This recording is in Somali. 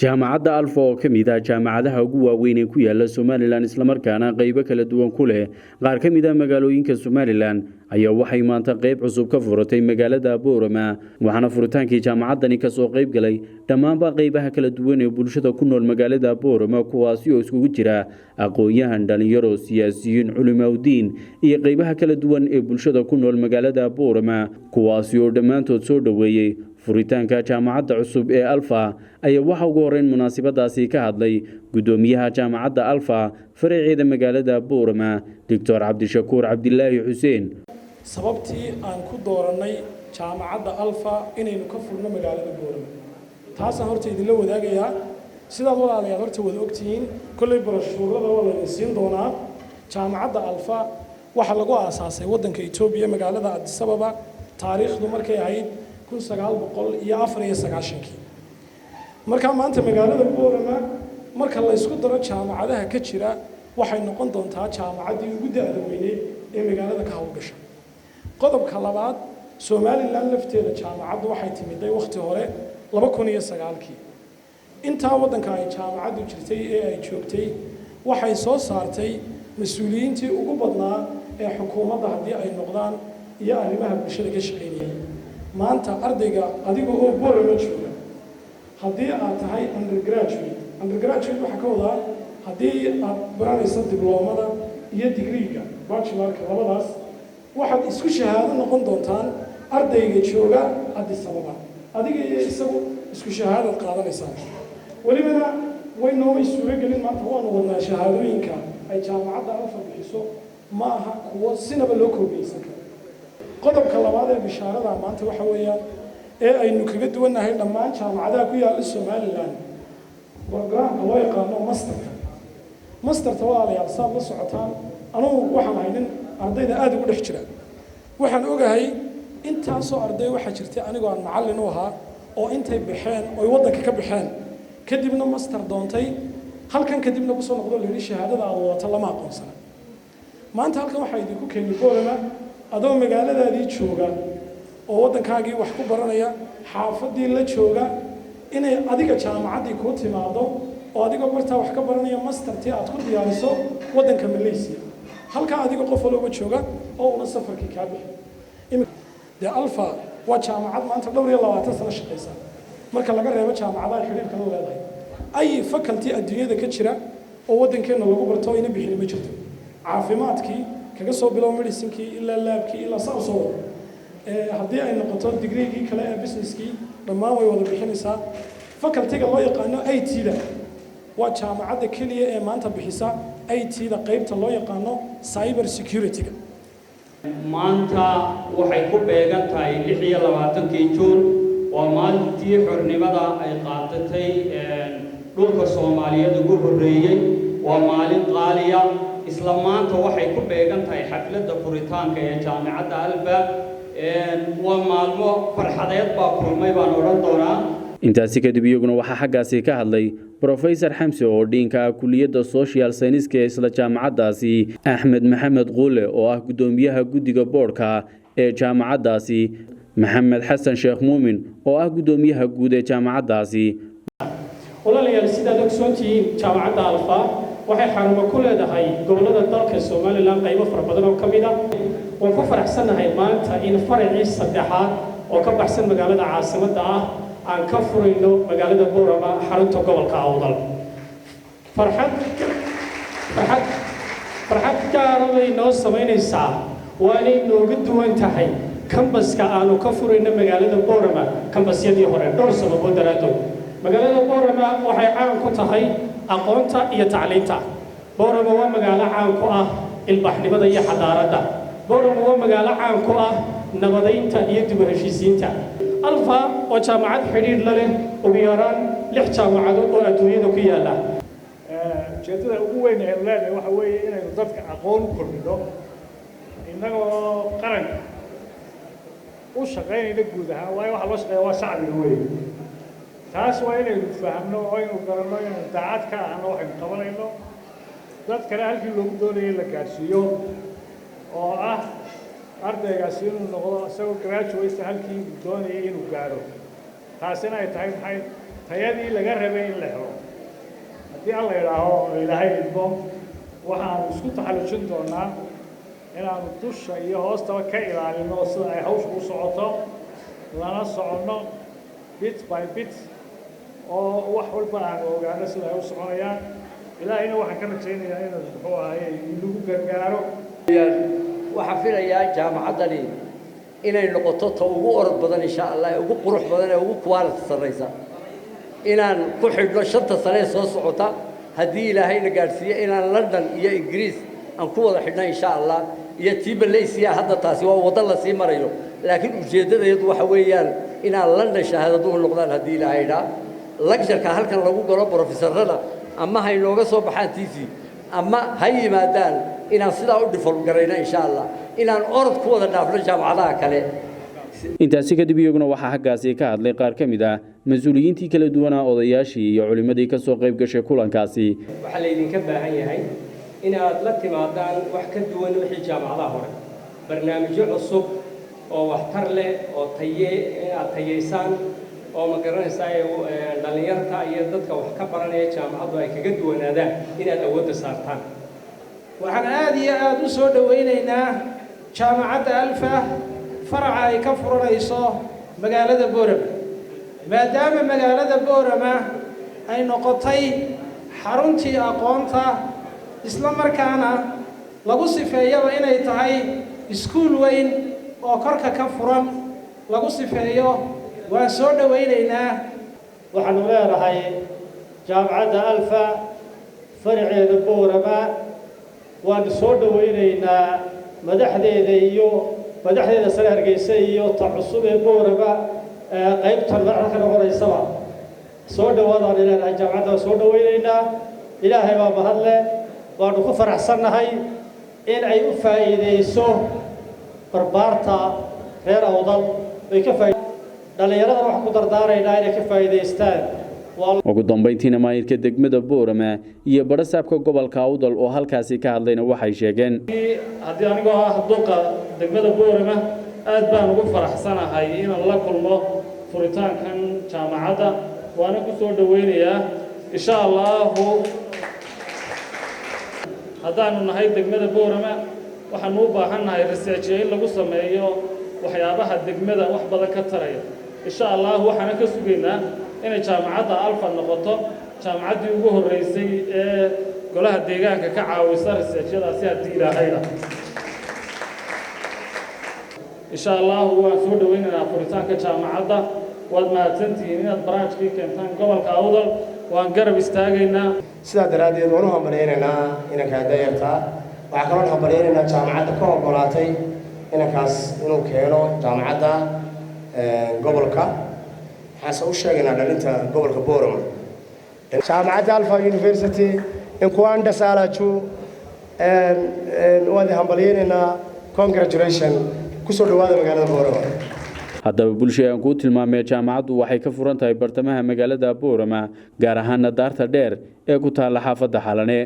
Jaamacadda Alfa oo ka mid ah jaamacadaha ugu waaweyn ee ku yaala Somaliland, islamarkaana qaybo kala duwan ku leh qaar ka mid ah magaalooyinka Somaliland, ayaa waxay maanta qayb cusub ka furatay magaalada Boorama. Waxaana furitaankii jaamacaddani kasoo qayb galay dhammaanba qaybaha kala duwan ee bulshada ku nool magaalada Boorama, kuwaasi oo iskugu jira aqoon-yahan, dhalinyaro, siyaasiyiin, culimaawdiin iyo qaybaha kala duwan ee bulshada ku nool magaalada Boorama, kuwaasi oo dhammaantood soo dhoweeyey furitaanka jaamacadda cusub ee Alfa. Ayaa waxaa ugu horreyn munaasabadaasi ka hadlay guddoomiyaha jaamacadda Alfa faraceeda magaalada Boorama, Doctor Cabdishakuur Cabdilaahi Xuseen. Sababtii aan ku doorannay jaamacadda Alfa inaynu ka furno magaalada Boorama taasaan horta idinla wadaagayaa. Sidaad, walaalayaal, horta wada ogtihiin, kolley brochure-ada waa laydin siin doonaa. Jaamacadda Alfa waxaa lagu aasaasay waddanka Etoobiya, magaalada Addis Ababa, taariikhdu markay ahayd 1994-kii. Markaa maanta magaalada Boorama marka la ysku daro jaamacadaha ka jira, waxay noqon doontaa jaamacaddii ugu da'da weyneyd ee magaalada ka howlgasha. Qodobka labaad, Somaliland lafteeda jaamacaddu waxay timiday wakhti hore, 2009-kii. Intaa waddanka ay jaamacaddu jirtay ee ay joogtay, waxay soo saartay mas-uuliyiintii ugu badnaa ee xukuumadda haddii ay noqdaan iyo arrimaha bulshada ka shaqaynayay. Maanta ardayga, adiga oo Boorama jooga, haddii aad tahay undergraduate, undergraduate waxaa ka wadaa haddii aad baranayso dibloomada iyo digriiga bachelor-ka, labadaas waxaad isku shahaado noqon doontaan ardayga jooga Addis Ababa. Adiga iyo isagu isku shahaadaad qaadanaysaan. Welibana way noomay suuro gelin. Maanta waanu wadnaa shahaadooyinka ay jaamacadda Alfa bixiso, ma aha kuwo sinaba loo koobiyeysan karo. Qodobka labaad ee bishaarada maanta waxa weeyaan ee aynu kaga duwannahay dhammaan jaamacadaha ku yaalla Somaliland, program-ka loo yaqaano master-ka. Master-ta, walaalayaal, saad la socotaan, anugu waxaan ahay nin ardayda aada ugu dhex jira. Waxaan ogahay intaasoo arday waxaa jirtay anigoo aan macallin u ahaa oo intay baxeen oy waddanka ka baxeen, kadibna master doontay halkan, kadibna kusoo noqdo la yidhi shahaadada aad wadato lama aqoonsana. Maanta halkan waxaa idinku keenay Boorama, adoo magaaladaadii jooga oo waddankaagii wax ku baranaya, xaafaddii la jooga, inay adiga jaamacaddii kuu timaado oo adigoo bartaa wax ka baranaya master-tii aad ku diyaariso waddanka Malaysia, halkaa adiga qof walooba jooga oo una safarkii kaa bixi. Dee Alfa waa jaamacad maanta dhowr iyo labaatan sano shaqaysa. Marka laga reebo jaamacadaha xidhiirka la leedahay, ay faculty adduunyada ka jira oo waddankeenna lagu barto ina bixini ma jirto. Caafimaadkii kaga soo bilow, medicine-kii ilaa lab-kii ilaa saa usoo wado, haddii ay noqoto digreegii kale ee business-kii, dhammaan way wada bixinaysaa. Faculty-ga loo yaqaano IT-da, waa jaamacadda keliya ee maanta bixisa IT-da qaybta loo yaqaano cyber security-ga. Maanta waxay ku beegan tahay 26-kii Juun. Waa maalintii xornimada ay qaadatay dhulka Soomaaliyeed ugu horreeyey. Waa maalin qaaliya. Isla maanta waxay ku beegan tahay xafladda furitaanka ee jaamacadda Alfa. Waa maalmo farxadeed baa kulmay baan odhan doonaa. Intaasi kadib iyaguna waxaa xaggaasi ka hadlay Brofesor Xamse oo dean-ka ah kuliyadda social science-ka ee isla jaamacaddaasi, Axmed Maxamed Quule oo ah guddoomiyaha guddiga board-ka ee jaamacaddaasi, Maxamed Xasan Sheekh Muumin oo ah guddoomiyaha guud ee jaamacaddaasi. Walaalayaal, sidaad ogsoon tihiin, jaamacadda Alfa waxay xarumo ku leedahay gobollada dalka Somaliland qaybo fara badan oo ka mid ah. Waan ku faraxsannahay maanta in faracii saddexaad oo ka baxsan magaalada caasimadda ah aan ka furayno magaalada Boorama, xarunta gobolka Awdal. Farxad, farxad, farxad gaara bay noo samaynaysaa, waanay nooga duwan tahay campus-ka aanu ka furayno magaalada Boorama campus-yadii hore dhowr sababood daraaddood. Magaalada Boorama waxay caan ku tahay aqoonta iyo tacliinta. Boorama waa magaalo caan ku ah ilbaxnimada iyo xadaaradda. Boorama waa magaalo caan ku ah nabadaynta iyo dib u heshiisiinta. Alfa waa jaamacad xidhiidh la leh ugu yaraan lix jaamacadood oo adduunyada ku yaalla. Ujeeddada ugu weyn aynu leenahay waxa weeye inaynu dadka aqoon u kordhino, innagoo qaranka u shaqaynayna guud ahaan, waayo waxa loo shaqeeya waa shacbiga weeye. Taas waa inaynu fahamno oo aynu garanno inaynu daacad ka ahno waxaynu qabanayno, dad kale halkii loogu doonayay la gaadhsiiyo, oo ah ardaygaasi inuu noqdo isagoo graduate halkii uu doonayay inuu gaadho. Taasina ay tahay maxay? Tayadii laga rabay in la helo, haddii Alla idhaaho oo Ilaahay idmo, waxaanu isku taxallujin doonaa inaanu dusha iyo hoostaba ka ilaalino sida ay hawsha u socoto, lana soconno bit by bit, oo wax walba aanu ogaano sida ay u soconayaan. Ilaahayna waxaan ka rajaynayaa inuu, muxuu ahaye, inagu gargaaro. Waxaan filayaa jaamacaddani inay noqoto ta ugu orod badan, insha Allah, ee ugu qurux badan, ee ugu quality sarraysa, inaan ku xidhno 5ta sane ee soo socota, haddii Ilaahayna gaadhsiiyo, inaan London iyo Ingiriis aan ku wada xidhno, insha Allah, iyo tii Malaysia. Hadda taasi waa waddo lasii marayo, laakiin ujeeddadeedu waxa weeyaan inaan London shahaadaduhu noqdaan, haddii Ilaahay idhaa. Lecture-ka halkan lagu galo, professorada ama ha inooga soo baxaan tv ama ha yimaadaan, inaan sidaa u develop garayno, insha Allah, inaan orod ku wada dhaafno jaamacadaha kale. Intaasi kadib iyaguna waxaa xaggaasi ka hadlay qaar ka mid ah mas-uuliyiintii kala duwanaa, odayaashii iyo culimmadii ka soo qayb gashay kulankaasi. Waxaa laydinka baahan yahay inaad la timaadaan wax ka duwan wixii jaamacadaha hore, barnaamijyo cusub oo waxtar leh oo taye inaad tayaysaan, oo ma garanaysaa, dhallinyarta iyo dadka wax ka baranaya jaamacaddu ay kaga duwanaadaan, inaad awoodda saartaan. Waxaan aada iyo aada u soo dhowaynaynaa jaamacadda Alfa faraca ay ka furanayso magaalada Boorama, maadaama magaalada Boorama ay noqotay xaruntii aqoonta, isla markaana lagu sifeeyaba inay tahay iskuul weyn oo korka ka furan lagu sifeeyo. Waan soo dhowaynaynaa. Waxaanu leenahay jaamacadda Alfa faraceeda Boorama waanu soo dhowaynaynaa, madaxdeeda iyo madaxdeeda sare Hargeysa iyo ta cusub ee Boorama qaybtan madaxda ka noqonaysaba. Soo dhawaadaan leenahay jaamacadda, waan soo dhowaynaynaa. Ilaahay baa mahadle. Waanu ku faraxsannahay in ay u faa'iideyso barbaarta reer Awdal ay ka faa dhallinyaradan. Waxaan ku dardaaraynaa inay ka faa'iidaystaan. Ugu dambeyntiina maayirka degmada Boorama iyo badhasaabka gobolka Awdal oo halkaasi ka hadlayna waxay sheegeen: Haddii anigoo ah duqa degmada Boorama, aad baan ugu faraxsanahay inaan la kulmo furitaankan jaamacadda, waana ku soo dhoweynayaa, insha Allahu. Haddaanu nahay degmada Boorama, waxaanu u baahan nahay research-yo in lagu sameeyo waxyaabaha degmada wax badan ka taraya, insha Allahu. Waxaana ka sugaynaa inay jaamacadda Alfa noqoto jaamacaddii ugu horreysay ee golaha deegaanka ka caawisa research-yadaasi, haddii Ilaahayna. Insha Allahu waan soo dhoweynaynaa furitaanka jaamacadda. Waad mahadsantihiin inaad branch-kii keentaan gobolka Awdal. Waan garab istaagaynaa. Sidaa daraaddeed waan u hambalyaynaynaa inankaa dayartaa. Waxaa kaloon hambalyaynaynaa jaamacadda ka ogolaatay inankaas inuu keeno jaamacadda gobolka. Waxaanse u sheegaynaa dhalinta gobolka Boorama, jaamacadda Alfa University እንኳን ደስ አላችሁ, waan hambalyaynaynaa. Congratulation, kusoo dhawaada magaalada Boorama. Haddaba bulsha aan kuu tilmaamay, jaamacaddu waxay ka furan tahay bartamaha magaalada Boorama, gaar ahaana daarta dheer ee ku taalla xaafadda Xalane.